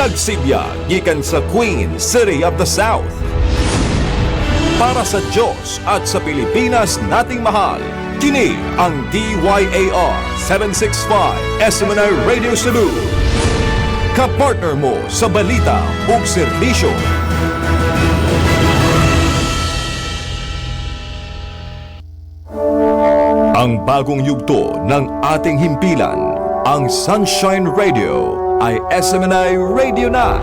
Nagsibya gikan sa Queen City of the South. Para sa Diyos at sa Pilipinas nating mahal, kini ang DYAR 765 SMNI Radio Cebu. Kapartner mo sa balita ug serbisyo. Ang bagong yugto ng ating himpilan, ang Sunshine Radio ay SMNI Radio na.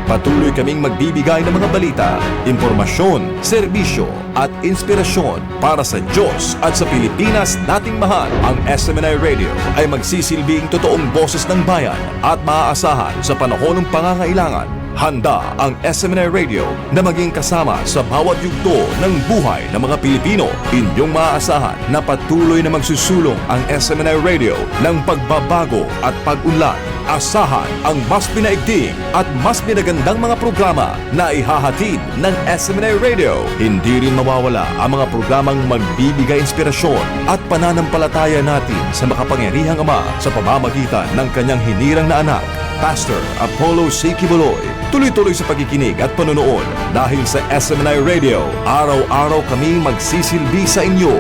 Patuloy kaming magbibigay ng mga balita, impormasyon, serbisyo at inspirasyon para sa Diyos at sa Pilipinas nating mahal. Ang SMNI Radio ay magsisilbing totoong boses ng bayan at maaasahan sa panahon ng pangangailangan. Handa ang SMNI Radio na maging kasama sa bawat yugto ng buhay ng mga Pilipino. Inyong maaasahan na patuloy na magsusulong ang SMNI Radio ng pagbabago at pag-unlad. Asahan ang mas pinaigting at mas pinagandang mga programa na ihahatid ng SMNI Radio. Hindi rin mawawala ang mga programang magbibigay inspirasyon at pananampalataya natin sa makapangyarihang Ama sa pamamagitan ng kanyang hinirang na anak, Pastor Apollo C. Quiboloy. Tuloy-tuloy sa pagkikinig at panonood dahil sa SMNI Radio, araw-araw kami magsisilbi sa inyo.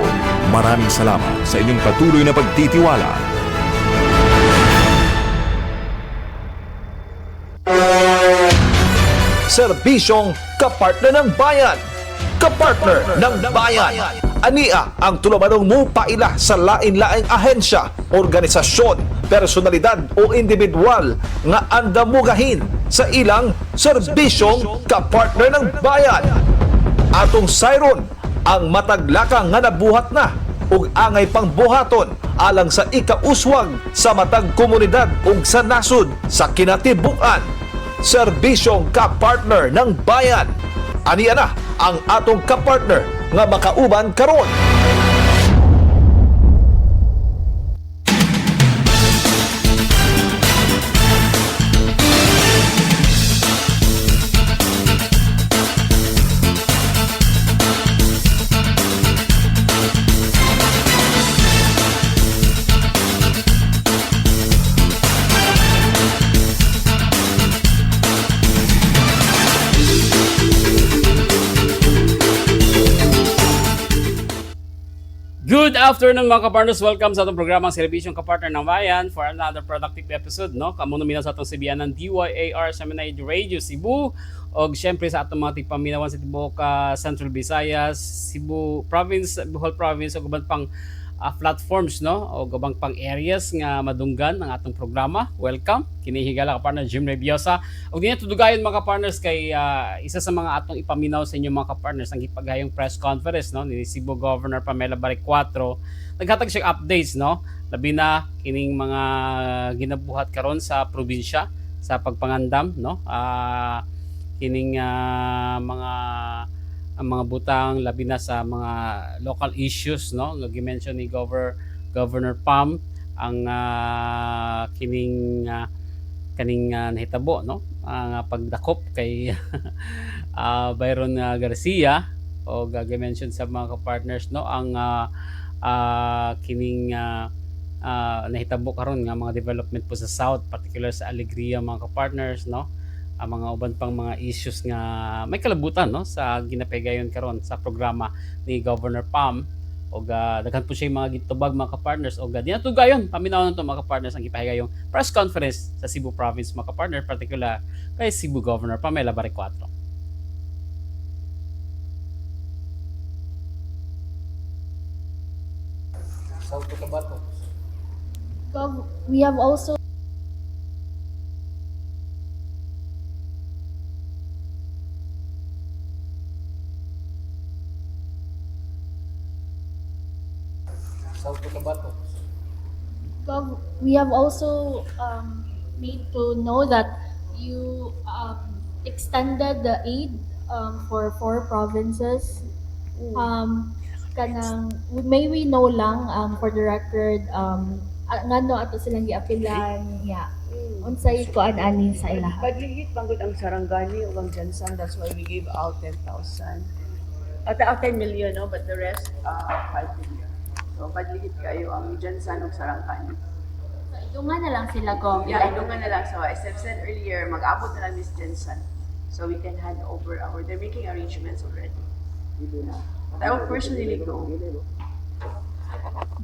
Maraming salamat sa inyong patuloy na pagtitiwala. Serbisyong kapartner ng bayan. Kapartner ng bayan. Ania ang tulumanong mupaila sa lain-laing ahensya, organisasyon, personalidad o individual nga andamugahin sa ilang serbisyong kapartner ng bayan. Atong sayron ang mataglakang nga nabuhat na ug angay pang buhaton alang sa ikauswag sa matag komunidad ug sa nasod sa kinatibuk-an. Serbisyong kapartner ng bayan. Aniya na ang atong kapartner nga makauban karon. Good afternoon, mga kapartners. Welcome sa atong programang Serbisyong Kapartner ng Bayan for another productive episode, no? Kamo namin sa atong sibiyan ng DYAR sa Manay Radio Cebu og syempre sa atong mga tigpaminawan sa tibuok Central Visayas, Cebu Province, Bohol Province ug uban pang platforms, no, o ubang pang areas nga madunggan ang atong programa. Welcome. Kini higala kapartner Jim Rebiosa. Og dinhi tudugayon, mga kapartners, kay isa sa mga atong ipaminaw sa inyo, mga kapartners, ang gipagayong press conference, no, ni Cebu Governor Pamela Baricuatro. Naghatag siya updates, no, labi na kining mga ginabuhat karon sa probinsya sa pagpangandam, no, kining mga ang mga butang labi na sa mga local issues, no, nga gi-mention ni Governor Pam ang kining kaning nahitabo, no, ang pagdakop kay Byron Garcia o gi-mention sa mga partners, no, ang kining nahitabo karon nga mga development po sa South, particular sa Alegria, mga kapartners, no, ang mga uban pang mga issues nga may kalabutan, no, sa ginapegayon karon sa programa ni Governor Pam. Og daghan po siya mga gitubag, mga kapartners, og di na gayon paminaw nato, mga kapartners, ang gipahigayong press conference sa Cebu Province, mga kapartner, particular kay Cebu Governor Pamela Baricuatro. South Cotabato. Gov, we have also South Cotabato. Gov, we have also made to know that you extended the aid for four provinces. Kanang may we know lang for the record ngano ato silang giapilan, yeah, unsay kuan ani sa ilaha? Badly hit man gud ang Sarangani ug ang GenSan. That's why we gave out 10,000. At 10 million, no? But the rest, 5 million. So, badly hit kayo ang GenSan ug Sarangani. So idungan na lang sila ko. Yeah, idungan na lang. So as I've said earlier, mag-abot na lang Miss GenSan. So we can hand over our, they're making arrangements already. Yeah. But I will personally go.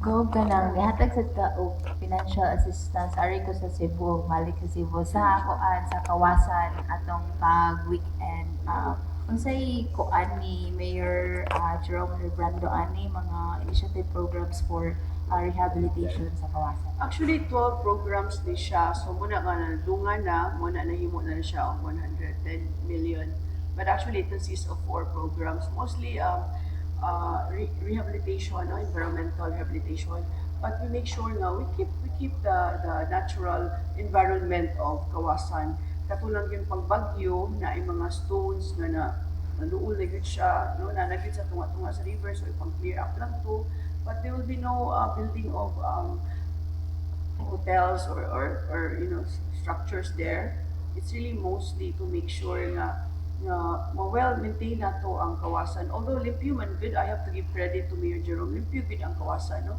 Go kanang nihatag sad ka og financial assistance ari ko sa Cebu, malik sa Cebu sa kuan sa Kawasan atong pag weekend. Unsay kuan ni Mayor Jerome Rebrando ani mga initiative programs for rehabilitation sa Kawasan? Actually, 12 programs ni siya. So, muna nga na, dunga na, muna nahimo na siya og 110 million. But actually, it consists of four programs. Mostly rehabilitation, no? Environmental rehabilitation. But we make sure nga we keep the natural environment of Kawasan. Katulad yung pagbagyo na ay mga stones nga na naluol na gyud siya, no, na nagyud sa tunga-tunga sa river, so ipang clear up lang to. But there will be no building of hotels or structures there. It's really mostly to make sure nga ma-well maintain nato ang Kawasan. Although limpyo man good, I have to give credit to Mayor Jerome. Limpyo gud ang Kawasan, no?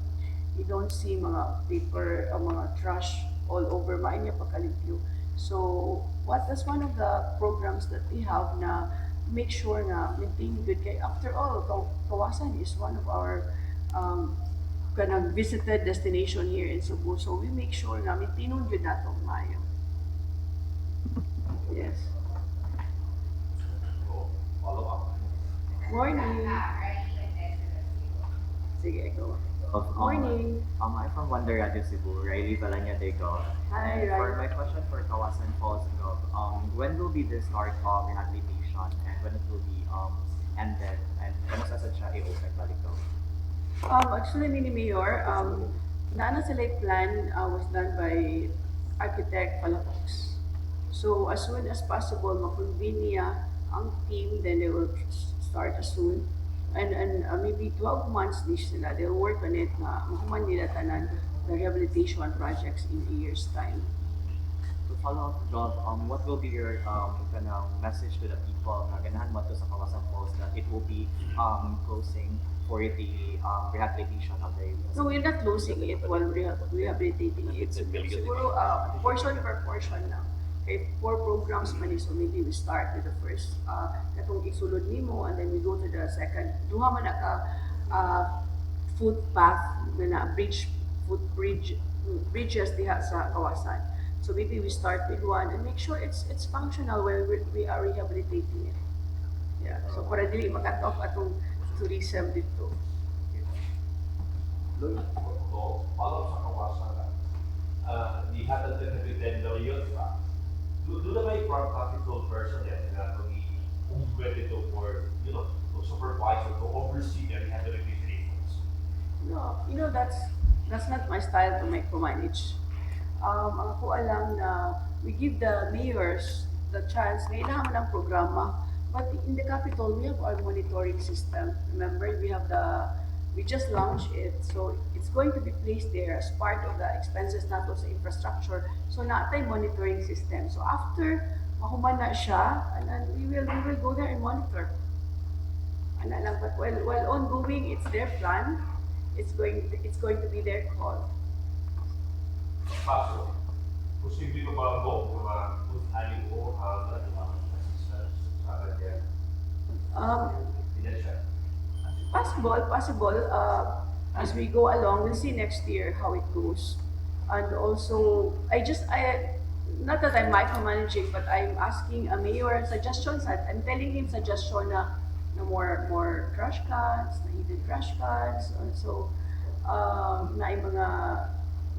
You don't see mga paper, mga trash all over, maayo niya pagkalimpyo. So, what that's one of the programs that we have na make sure na maintain good kay after all, Kawasan is one of our kanang visited destination here in Cebu. So we make sure na maintain gyud nato maayo. Yes. Follow up. Morning. Sige, go. Of Morning. I'm from Wonder Radio Cebu, Riley Valanya Dego. Hi, And for Riley. my question for Kawasan Falls, Gov, when will be the start of rehabilitation and when it will be ended and when sa siya i-open balik, Gov? Actually, Mini Mayor, naana sila yung plan was done by Architect Palafox. So, as soon as possible, makonvene niya ang team, then they will start as soon. And maybe 12 months ni sila, they'll work on it na mahuman nila tanan the rehabilitation projects in a year's time. To follow up, Gov, what will be your kanang message to the people nga ganahan mo to sa Kawasan Falls that it will be closing for the rehabilitation of the No, we're not closing it while rehabilitating it. Siguro, portion per portion lang. Okay, four programs man eh. So maybe we start with the first, katong isulod nimo, and then we go to the second. Duha man na ka footpath na bridge, footbridge, bridges diha sa Kawasan. So maybe we start with one and make sure it's functional while we are rehabilitating it. Yeah. So para dili makat off atong tourism dito. So, follow up sa Kawasan na gihatag din na 10 million, di ba? Do na may from capital personnel na itong i-umbre dito for, to supervise or to oversee the rehabilitation efforts? No, that's not my style to micromanage. Ang ako lang na we give the mayors the chance nga ilaha man ang programa. But in the capital, we have our monitoring system. Remember, we just launched it. So it's going to be placed there as part of the expenses nato sa infrastructure. So naatay monitoring system. So after mahuman na siya, and then we will go there and monitor. Ana lang, but while ongoing, it's their plan. It's going to be their call. Kaso, posible ba ba ang mga kung ano mo ang assistance sa kanya financial? Possible, possible. As we go along, we'll see next year how it goes. And also, I, not that I'm micromanaging, but I'm asking a mayor suggestions. I'm telling him suggestion na more trash cans, na hidden trash cans. Also, na yung mga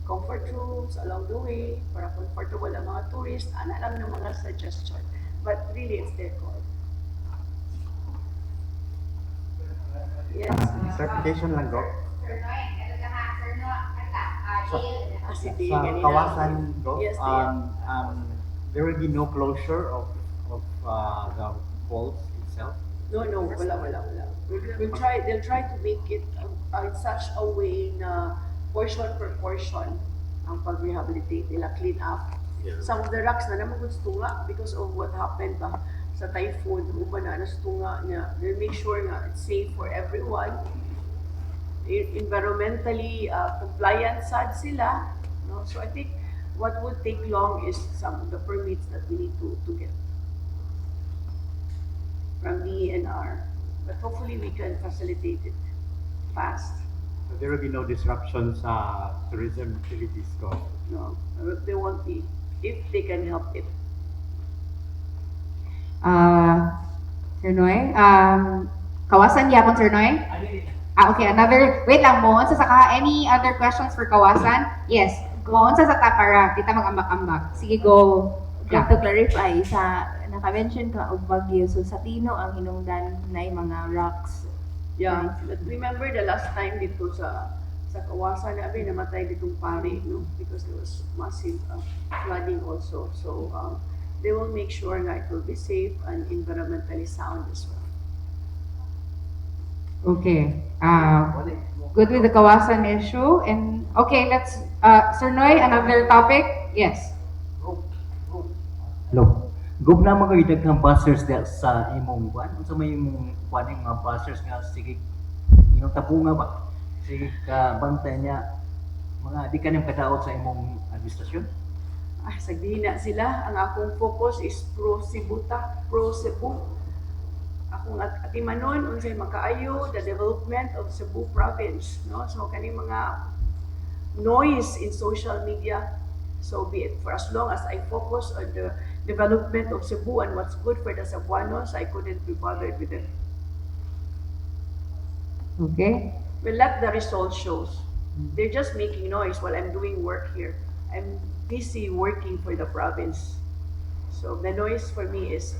comfort rooms along the way para comfortable ang mga tourists. Ana lang ng mga suggestion. But really, it's their call. Yes. Clarification lang, Gov. Ah, si Dale Sa ganina. Kawasan, Gov, Yes, Dale. There will be no closure of the falls itself? No, wala, wala, wala. They'll try to make it in such a way na portion per portion ang pag-rehabilitate nila, clean up. Some of the rocks na naman nga because of what happened ba sa typhoon, uban na nastunga niya. They'll make sure nga it's safe for everyone. Environmentally compliant sad sila. No? So I think what would take long is some of the permits that we need to get from DENR. But hopefully we can facilitate it fast. So there will be no disruption sa tourism activities ko. No, there won't be, if they can help it. Sir Noy, Kawasan yapon, Sir Noy? Ah, okay, another, wait lang mo, unsa sa ka, any other questions for Kawasan? Yes, mo unsa sa ta para kita mag-ambak-ambak. Sige, go. Just to clarify, sa naka-mention ka og bagyo, so sa Tino ang hinungdan na mga rocks. Yeah, but remember the last time dito sa Kawasan, abi namatay ditong pari, no? Because there was massive flooding also. So they will make sure na it will be safe and environmentally sound as well. Okay. Good with the Kawasan issue. And okay, let's, Sir Noy, another topic? Yes. Hello. Gov, naa man kayo daghang buzzers diha sa imong kuan. Unsa may imong kuan yung mga buzzers nga sige imong tabunga ba? Sige ka bantay niya mga di ka nang kadaot sa imong administrasyon. Ah, sagdina sila. Ang akong focus is pro Cebu ta, pro Cebu. Akong at atimanon unsay makaayo the development of Cebu province, no? So kani mga noise in social media, so be it. For as long as I focus on the development of Cebu and what's good for the Cebuanos, I couldn't be bothered with it. Okay. We'll let the results shows. They're just making noise while I'm doing work here. I'm busy working for the province. So the noise for me is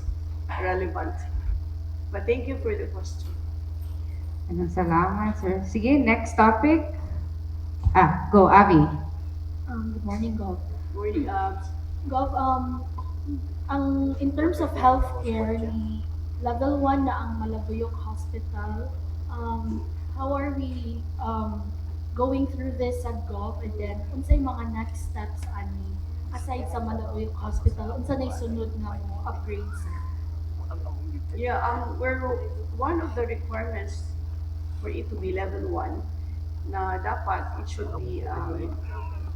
irrelevant. But thank you for the question. Anong salamat, sir. Sige, next topic. Ah, go, Avi. Good morning, Gov. Morning, Gov, ang in terms of healthcare, ni level 1 na ang Malabuyoc Hospital. How are we going through this at Gov? And then, unsay mga next steps ani aside sa Malabuyoc Hospital, unsa nay sunod nga mo upgrades, sir? Yeah, we're one of the requirements for it to be level 1 na dapat it should be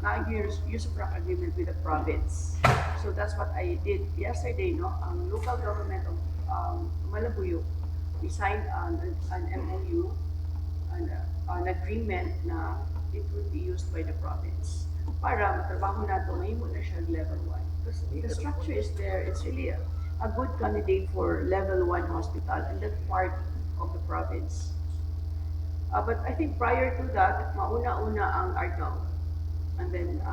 na use of rock agreement with the province. So that's what I did yesterday, no? Ang local government of Malabuyoc, we signed an MOU, an agreement na it would be used by the province para matrabaho nato mahimo na siya level 1. Because the structure is there, it's really a good candidate for level 1 hospital in that part of the province. But I think prior to that, mauna-una ang Argao. And then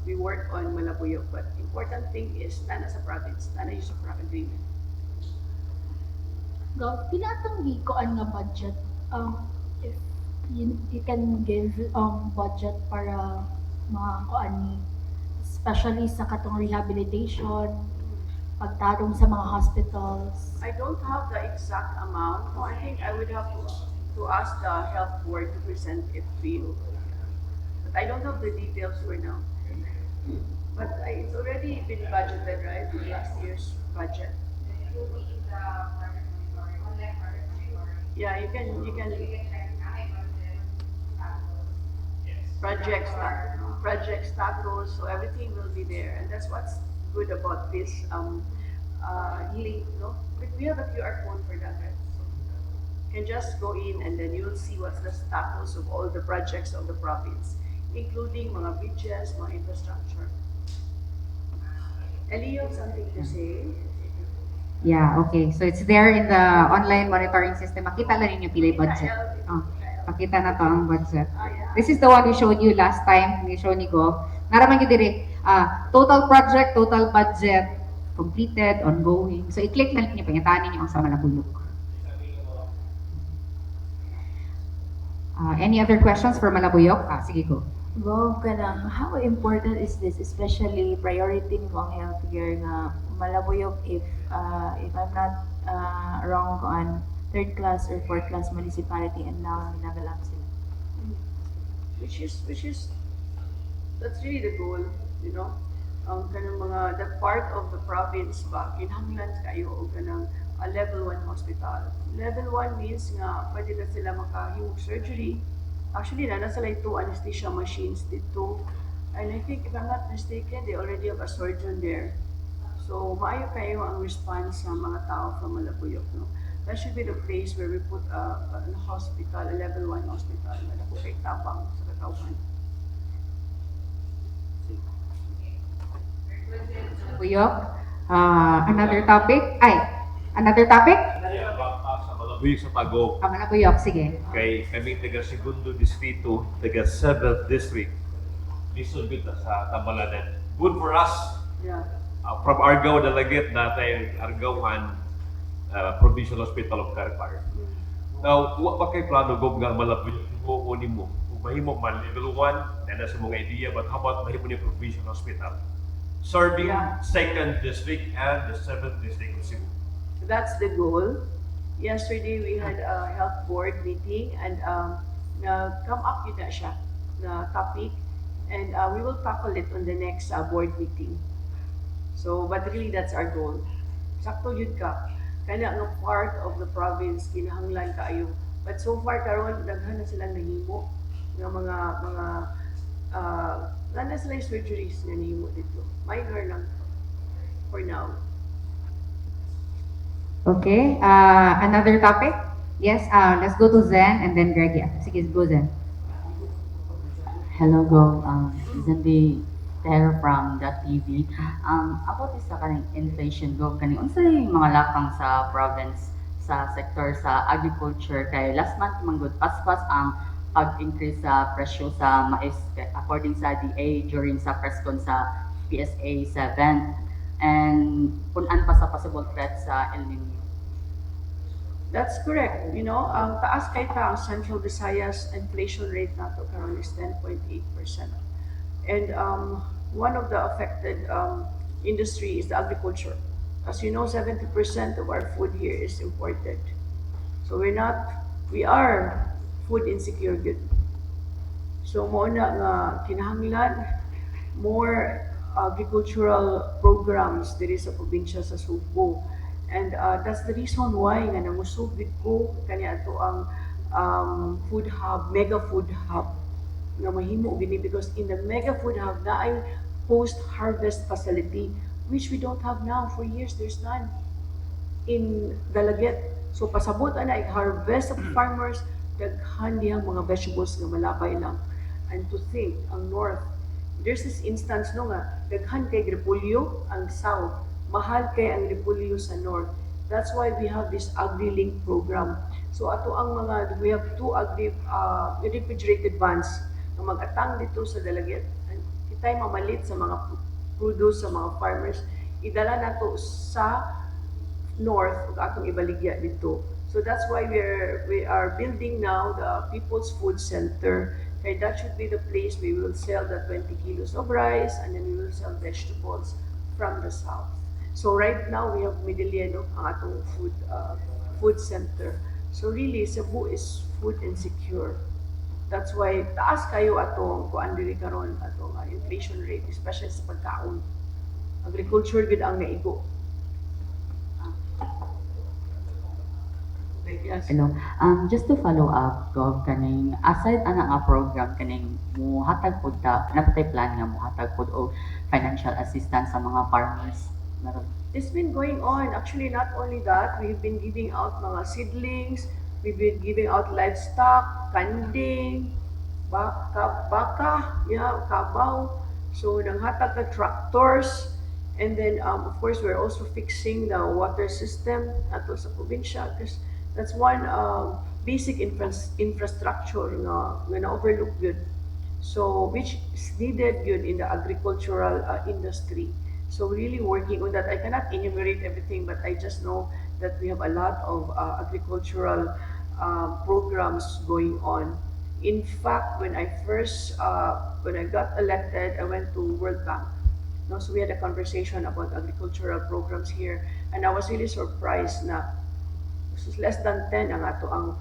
we work on Malabuyoc. But important thing is, naa na sa province, naa na use of rock agreement. Gov, pila atong gikuan nga budget? If you can give budget para mga kuan ni, especially sa katong rehabilitation, pagtarong sa mga hospitals. I don't have the exact amount. No, I think I would have to ask the health board to present it to you. But I don't have the details for now. But it's already been budgeted, right? Last year's budget. Yeah, you can project status, so everything will be there, and that's what's good about this link, no? But we have a QR code for that, right? So you can just go in and then you'll see what's the status of all the projects of the province, including mga bridges, mga infrastructure. Ellie, you have something to say? Yeah, okay. So it's there in the online monitoring system. Makita lang ninyo pilay budget. Oh, pakita na to ang budget. This is the one we showed you last time, ni show ni Gov. Naa ra man gyud diri, ah, total project, total budget, completed, ongoing. So i-click na lang ninyo, pangitaan ninyo ang sa Malabuyoc. Ah, any other questions for Malabuyoc? Ah, sige, go. Gov, kanang how important is this, especially priority nimo ang healthcare nga Malabuyoc, if I'm not wrong on third class or fourth class municipality and now level up sila? Which is that's really the goal. Ang kanang mga that part of the province ba kinahanglan kayo og kanang a level 1 hospital. Level 1 means nga pwede na sila makahimog surgery. Actually, naa na sila two anesthesia machines dito. And I think, if I'm not mistaken, they already have a surgeon there. So, maayo kayo ang response sa mga tao from Malabuyoc, no? That should be the place where we put a hospital, a level 1 hospital, na dako kay tabang sa katawhan. Buyok. Another topic? Ay, another topic? Yeah, sa Malabuyok sa Tago. Ah, Malabuyok, sige. Kay kami taga segundo distrito, taga 7th district. Lisod gud ta sa Tambalanan. Good for us. From Argao, Dalaguete, natay Argao and Provincial Hospital of Carcar. Now, wa ba kay plano, Gob, nga Malabuyok mo nimo? Kung mahimo man level 1, na sa mga idea, but how about mahimo ni provincial hospital serving second district and the 7th district of Cebu? That's the goal. Yesterday, we had a health board meeting and na come up yun na siya na topic and we will tackle it on the next board meeting. So, but really that's our goal. Sakto yun ka. Kana nga part of the province kinahanglan kaayo. But so far karon daghan na silang nahimo nga mga na sila yung surgeries nga nahimo dito. Minor lang for now. Okay, another topic? Yes, let's go to Zen and then Greg. Yeah. Sige, go Zen. Hello, Gov. Zandi Ter from the TV. About is sa kaning inflation, Gov, kaning unsay mga lakang sa province sa sector sa agriculture kay last month man gud paspas ang pag-increase sa presyo sa mais according sa DA during sa press con sa PSA 7 and punan pa sa possible threat sa El Nino. That's correct. Ang taas kay ta ang Central Visayas inflation rate nato karon is 10.8%. And one of the affected industry is the agriculture. As you know, 70% of our food here is imported. So we're not, we are food insecure good. So mo na nga kinahanglan more agricultural programs diri sa probinsya sa Sugbo. And that's the reason why nga nangusog gid ko kani ato ang food hub, mega food hub nga mahimo gini because in the mega food hub na ay post-harvest facility which we don't have now. For years there's none in Dalaguete. So pasabot ana i-harvest of farmers, daghan dihang mga vegetables nga malabay lang. And to think ang north, there's this instance no nga daghan kay repolyo ang south, mahal kay ang repolyo sa north. That's why we have this AgriLink program. So ato ang mga we have two agri refrigerated vans nga mag-atang dito sa Dalaguete. And kitay mamalit sa mga produce sa mga farmers, idala nato sa north ug atong ibaligya dito. So that's why we are building now the People's Food Center. Kay that should be the place we will sell the 20 kilos of rice and then we will sell vegetables from the south. So right now we have Medellin, no, ang atong food center. So really Cebu is food insecure. That's why taas kayo atong kuan diri karon, atong inflation rate, especially sa pagkaon. Agriculture gid ang naigo. Yes. Hello. Just to follow up, Gov, kaning aside ana nga program kaning muhatag pud ta, napatay plan nga muhatag pud og financial assistance sa mga farmers? Meron? It's been going on. Actually, not only that, we've been giving out mga seedlings, we've been giving out livestock, kanding, baka, baka, yeah, kabaw. So, nanghatag ka tractors. And then, of course, we're also fixing the water system ato sa probinsya because that's one basic infrastructure nga na-overlook yun. So, which is needed yun in the agricultural industry. So, really working on that. I cannot enumerate everything, but I just know that we have a lot of agricultural programs going on. In fact, when I got elected, I went to World Bank. No, so we had a conversation about agricultural programs here, and I was really surprised na less than 10 ang ato ang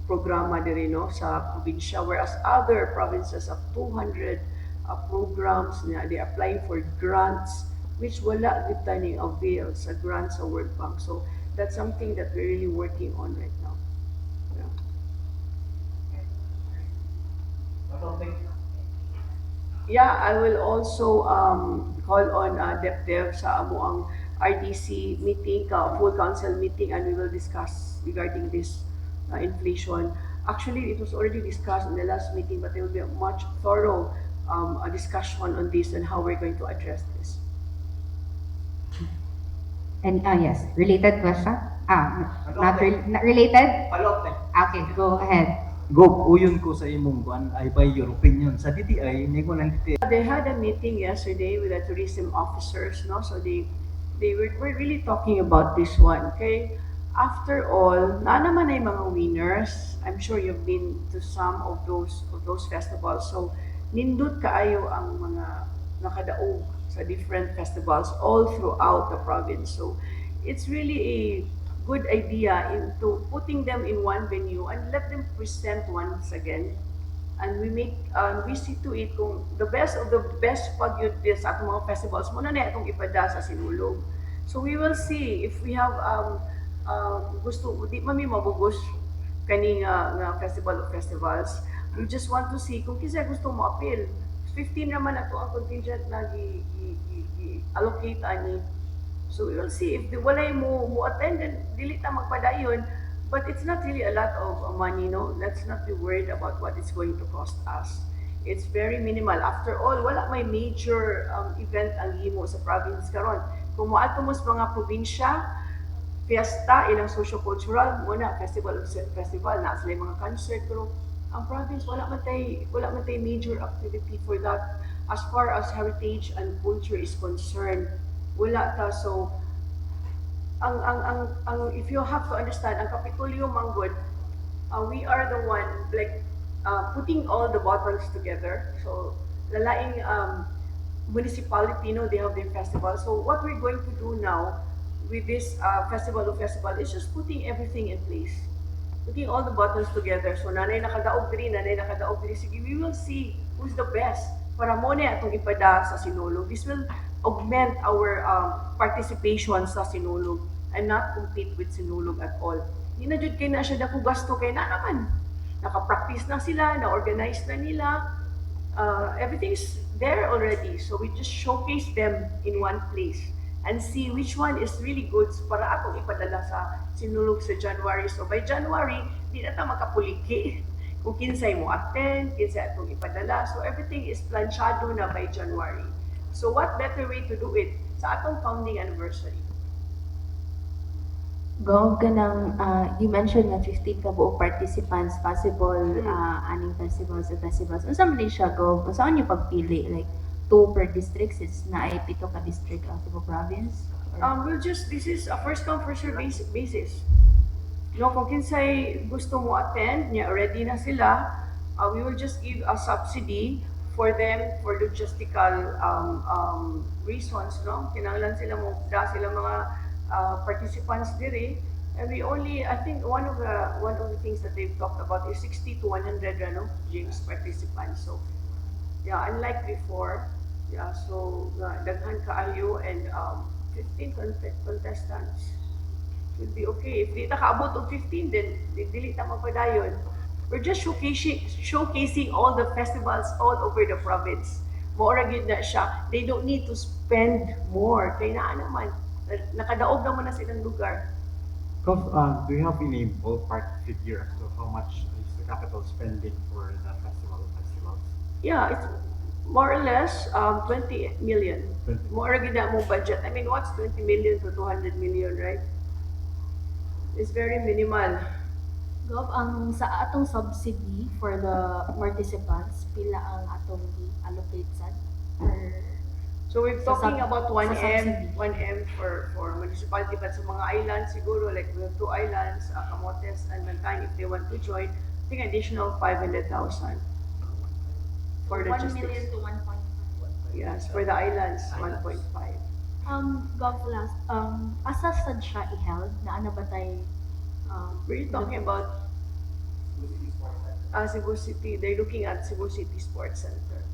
programa diri, no, sa probinsya, whereas other provinces have 200 programs na they applying for grants, which wala gid ta ning avail sa grants sa World Bank. So that's something that we're really working on right now. Yeah. Yeah, I will also call on DepDev sa amoang RDC meeting, full council meeting, and we will discuss regarding this inflation. Actually, it was already discussed in the last meeting, but there will be a much thorough discussion on this and how we're going to address this. And yes, related question? Ah, not related? Follow up. Okay, go ahead. Go, uyon ko sa imong kuan, I buy your opinion. Sa DTI, ningon ang DTI, They had a meeting yesterday with the tourism officers, no? So they were really talking about this one. Okay? After all, naa naman ay mga winners. I'm sure you've been to some of those festivals. So nindot kaayo ang mga nakadaog sa different festivals all throughout the province. So it's really a good idea into putting them in one venue and let them present once again, and we see to it kung the best of the best pag yun din sa atong mga festivals mao na na atong ipada sa Sinulog. So we will see if we have gusto di man mi mabugos kani nga festival of festivals. We just want to see kung kinsa gusto mo appeal. 15 naman ato ang contingent na gi allocate ani. So we will see if walay mo attend, then dili ta magpadayon. But it's not really a lot of money, no? Let's not be worried about what it's going to cost us. It's very minimal. After all, wala may major event ang himo sa province karon. Kung moadto mo sa mga probinsya, fiesta, ilang socio-cultural, mao na, festival of festival, na sila yung mga concert, pero ang province, wala man tay major activity for that as far as heritage and culture is concerned. Wala ta. So, ang if you have to understand, ang Kapitolyo manggod, we are the one like putting all the bottles together. So, lalaing municipality, no, they have their festival. So, what we're going to do now with this festival of festival is just putting everything in place. Putting all the bottles together. So, naa nay nakadaog diri, naa nay nakadaog diri. Sige, we will see who's the best para mao na atong ipada sa Sinulog. This will augment our participation sa Sinulog and not compete with Sinulog at all. Di na jud kay na siya dako gasto kay na naman. Naka-practice na sila, na-organize na nila. Everything's there already. So we just showcase them in one place and see which one is really good para atong ipadala sa Sinulog sa January. So by January, di na ta makapuliki kung kinsay mo attend, kinsay atong ipadala. So everything is planchado na by January. So what better way to do it sa atong founding anniversary? Gov, kanang you mentioned nga 15 ka buok participants possible aning festivals o festivals. Unsa man ni siya, Gov? Unsa niyo pagpili, like two per district since naay pito ka district ang Cebu province? Or- This is a first come, first serve basis. No, kung kinsay gusto mo attend, niya ready na sila, we will just give a subsidy for them for logistical reasons, no? Kinahanglan sila mo, da sila mga participants diri. And we only, I think one of the things that they've talked about is 60 to 100, ano, James, participants. So, yeah, unlike before, yeah, so daghan kaayo and 15 contestants should be okay. If di ta kaabot og 15, then dili ta magpadayon. We're just showcasing all the festivals all over the province. Mao ra gyud na siya. They don't need to spend more. Kay naa naman, nakadaog naman na silang lugar. Gov, do you have any ballpark figure as to how much is the capital spending for the festival of festivals? Yeah, it's more or less 20 million. 20. Mao ra gyud na among budget. I mean, what's 20 million to 200 million, right? It's very minimal. Gov, ang sa atong subsidy for the participants, pila ang atong gi-allocate sad per So we're Sa talking about 1M, sa subsidy. 1M for municipality, but sa mga islands siguro, like we have two islands, Camotes and Bantayan, if they want to join, I think additional 500,000 for 1 logistics. million to 1.5. Yes, for the islands, Islands. 1.5. Gov, last, asa sad siya i-held na ano ba tay We're talking about Cebu City, they're looking at Cebu City Sports Center.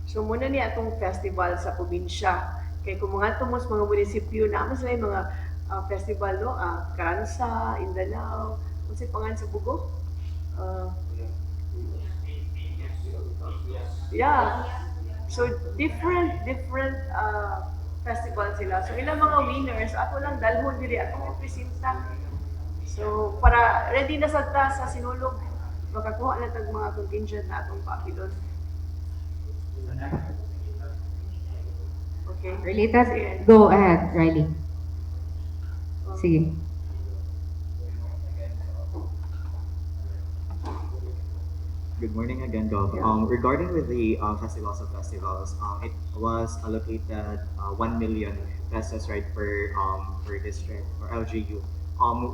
So mao na ni atong festival sa probinsya. Kay kung mga tumos mga munisipyo na sila yung mga festival, no, Karansa, Indanao, unsay pangan sa Bugo? Yeah. So different different festival sila. So ilang mga winners, ato lang dalhon diri, atong i-presenta. So para ready na sad ta sa Sinulog, makakuha na tag mga contingent na atong paapilon. Okay. Related? Sige. Go ahead, Riley. Sige. Good morning again, Gov. Yeah. Regarding with the festivals of festivals, it was allocated 1 million pesos, right, per district or LGU.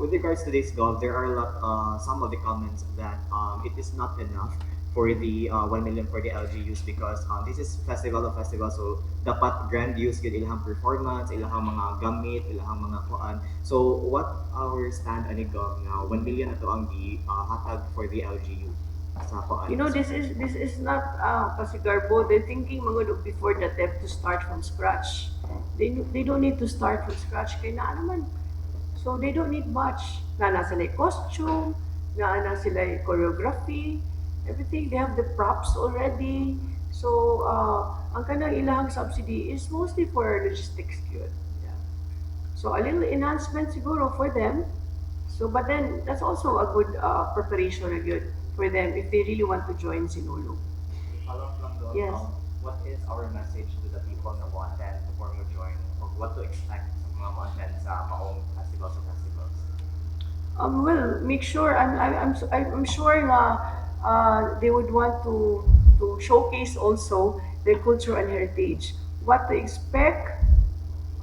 With regards to this, Gov, there are a lot, some of the comments that it is not enough for the 1 million for the LGUs because this is festival of festivals, so dapat grandiose gyud ilahang performance, ilahang mga gamit, ilahang mga kuan. So what our stand ani, Gov, nga 1 million na to ang gi hatag for the LGU sa kuan? This is not pasigarbo. They're thinking mga before that they have to start from scratch. They don't need to start from scratch kay naa naman. So they don't need much. Naa na sila costume, naa na sila choreography, everything. They have the props already. So ang kanang ilahang subsidy is mostly for logistics gyud. Yeah. So a little enhancement siguro for them. So but then that's also a good preparation na gyud for them if they really want to join Sinulog. Follow up lang doon. Yes. What is our message to the people na mo attend or mo join or what to expect sa mga mo attend sa maong festivals or festivals? Well, make sure I'm sure nga they would want to showcase also their culture and heritage. What to expect?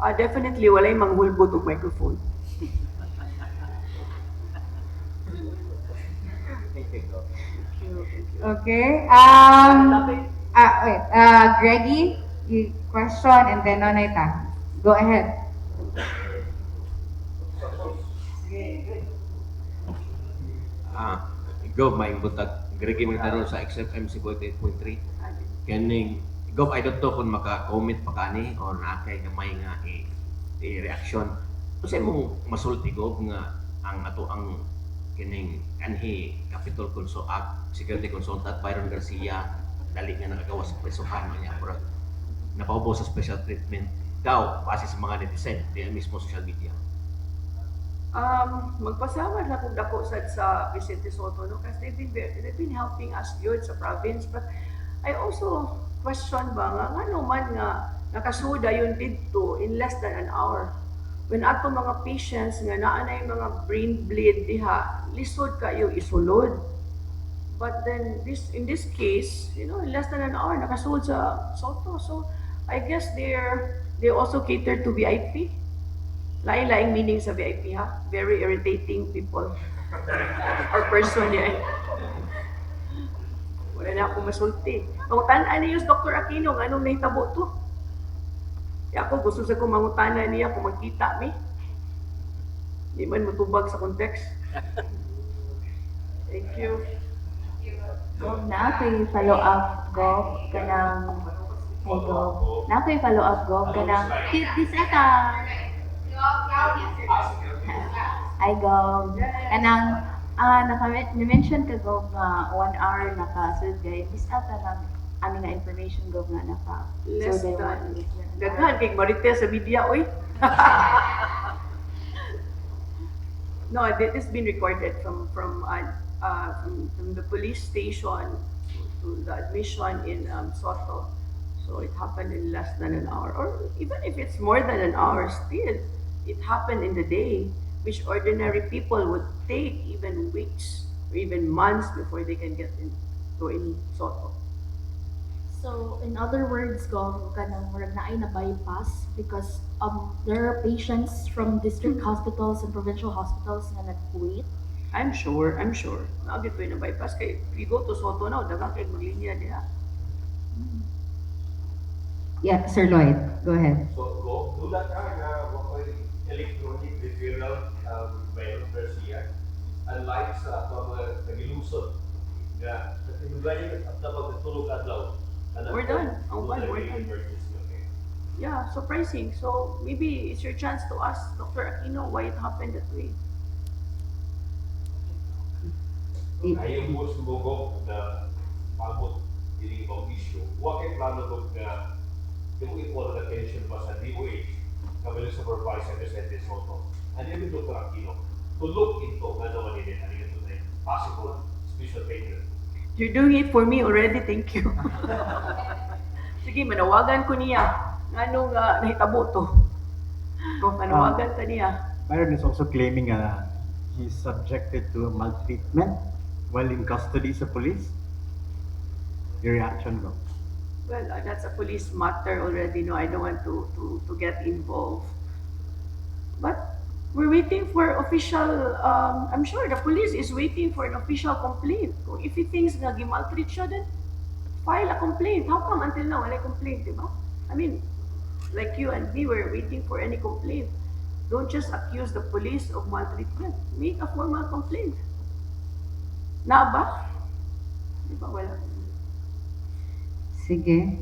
Definitely walay manghulbot og microphone. Thank you, Gov. Thank you. Thank you. Okay. Wait. Greggy, you question and then Nonay ta. Go ahead. Ah, Gov, maayong buntag. Greg Magdaro sa XFM Cebu 8.3. Kaning Gov, I don't know kung maka-comment pa ka ni or naa kay gamay nga i-reaction. Unsa imong masulti, Gov, nga ang ato ang kining kanhi Capitol Consult, Security Consultant Byron Garcia dali nga nakagawas sa presuhan niya pero napaubos sa special treatment daw base sa mga netizen di mismo social media? Magpasalamat lang kung dako sad sa Vicente Sotto, no, kasi they've been helping us yun sa province, but I also question ba nga ngano man nga nakasud dayon didto in less than an hour when ato mga patients nga naa na yung mga brain bleed diha, lisod kayo isulod. But then this in this case, in less than an hour nakasud sa Sotto. So I guess they also cater to VIP. Lain-laing meaning sa VIP ha. Very irritating people or person yan. Wala na akong masulti. Mangutan-a niyo si Dr. Aquino nga anong nahitabo to. Kaya ako gusto sa kong mangutana niya kung magkita mi. Di man mutubag sa context. Thank you. Gov, naa ko'y follow up, Gov, kanang. Hey, Gov. Naa ko'y follow up, Gov, kanang this ata. Ay, Gov. Kanang naka na-mention ka, Gov, nga 1 hour naka-sud gay. This ata lang ano nga information, Gov, nga naka Less so than. Daghan kay marites sa media oy. No, it has been recorded from the police station to the admission in Sotto. So it happened in less than an hour, or even if it's more than an hour, still it happened in the day, which ordinary people would take even weeks or even months before they can get in to in Sotto. So, in other words, Gov, kanang murag naay na bypass because there are patients from district hospitals and provincial hospitals nga nag-wait. I'm sure, I'm sure. Naa gyud na bypass kay if you go to Sotto now, daghan kay maglinya diha. Yeah, Sir Lloyd, go ahead. So, go, dula ka nga wa electronic referral Byron Garcia. Unlike sa ato mga tagilusod nga sa tinugayan at dapat natulog adlaw. We're done. Ang kwan, we're done. Emergency, okay. Yeah, surprising. So maybe it's your chance to ask Dr. Aquino why it happened that way. Ayaw mo sumugok na paabot ini ibang issue. Wa kay plano, Gov, nga imong i-call ang attention ba sa DOH, kabalo supervisor Presidente Sotto and even Dr. Aquino to look into nga naman ini ani ito na possible special payment? You're doing it for me already, thank you. Sige, manawagan ko niya. Ngano nga nahitabo to? Manawagan ta niya. Byron is also claiming he's subjected to maltreatment while in custody sa police. Your reaction, Gov? Well, that's a police matter already. No, I don't want to get involved. But we're waiting for official, I'm sure the police is waiting for an official complaint. Kung if he thinks nga gimaltreat siya, then file a complaint. How come until now wala complaint, di ba? I mean, like you and me, we're waiting for any complaint. Don't just accuse the police of maltreatment. Make a formal complaint. Na ba? Di ba wala? Sige.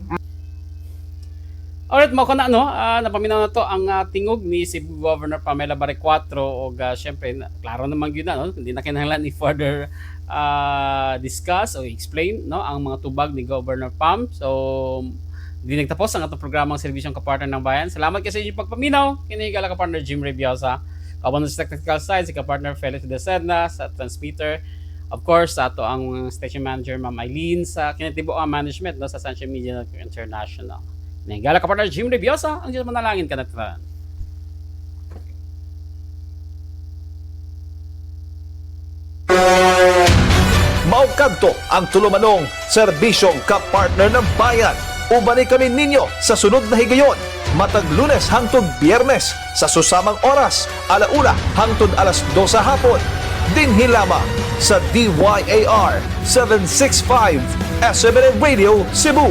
Alright, mao kana, no, napaminaw na to ang tingog ni Cebu Governor Pamela Baricuatro og syempre klaro naman gyud na, no, hindi na kinahanglan i further discuss o explain, no, ang mga tubag ni Governor Pam. So di nagtapos ang atong programang Serbisyong Kapartner ng Bayan. Salamat kay sa inyong pagpaminaw. Kini higala kapartner Jim Rebiosa. Kauban sa technical side si kapartner Felix De Serna sa transmitter. Of course, sa ato ang station manager Ma'am Eileen, sa kinatibuang management, no, sa Sunshine Media Network International. Higala kapartner Jim Rebiosa, ang Diyos manalangin kanaturan. Mao kadto ang tulumanong serbisyong kapartner ng bayan. Ubani kami ninyo sa sunod na higayon. Matag Lunes hangtod Biyernes sa susamang oras, 1:00 hangtod 2:00 sa hapon. Dinhi lamang sa DYAR 765 SMNI Radio Cebu.